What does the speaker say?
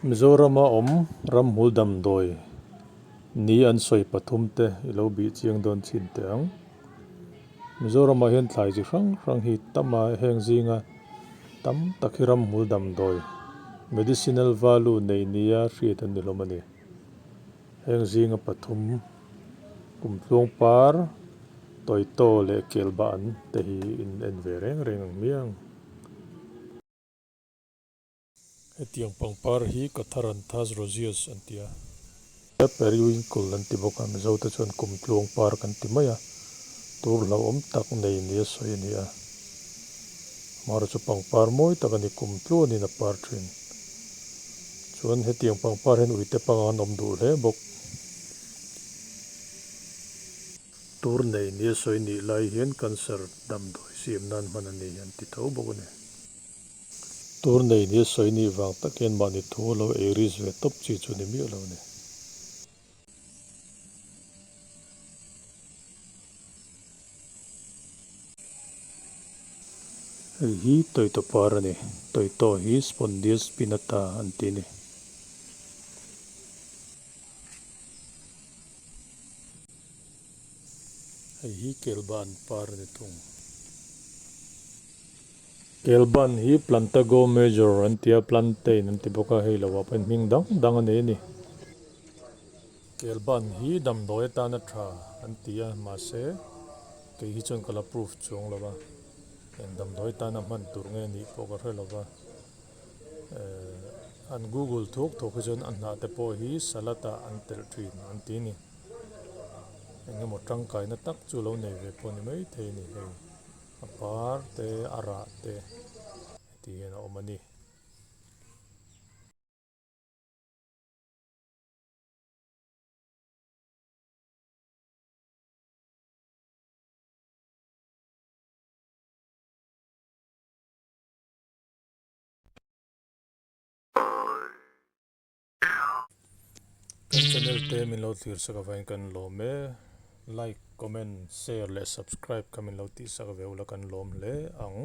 Mizorama awm ramhmul damdawi ni an sawi pathum te i lo bih chiang dawn chin teh ang. Mizoramah hian thlai chi hrang hrang hi tam a, heng zinga tam tak hi ramhmul damdawi, medicinal value, nei nia hriat an ni hlawm a ni. Heng zinga pathum, kumtluang par, tawitaw leh kelbah an te hi in en ve reng reng ang hmiang. Hetiang pangpar hi Catharanthus roseus an ti a. Periwinkle an ti bawk a, Mizo te chuan kumtluang par kan ti mai a, tur hlauhawm tak nei nia sawi a ni a. Amaherawhchu chu pangpar mawi tak a ni, kumtluanin a par thin. Chuan hetiang pangpar hian uite panga an awm duh hle bawk. Tur nei nia sawi nih lai hian cancer damdawi siam nan hman a ni an ti tho bawk a ni. Tur nei nia sawi nih vang tak hian mahni thu lo ei risk ve tawp chi chu ni miah lo a ni. Hei hi Toyota par a ni. Toyota hi Spondias pinnata an ti a ni. Hei hi Kelban par a ni thung. Kelban hi Plantago major an ti a, plantain an ti bawk a, hei loah pawhin hming dang dang a nei a ni. Kelban hi damdawi atana tha an ti a, mahse kei hi chuan ka la proof chuang lo va, eng damdawi atana hman tur nge nih pawh ka hre lo va. Ehh an google thuk thuk hi chuan a hnah te pawh hi salad ah an telh thin an ti a ni. Eng emaw tangkaina tak chu lo nei ve pawh ni maithei a ni hei. A par te, a rah te heti hian a awm a ni. Kan channel te min lo thlir sak avangin kan lawm e. Like, comment, share leh subscribe kha min lo tih sak ve ula kan lawm hle ang.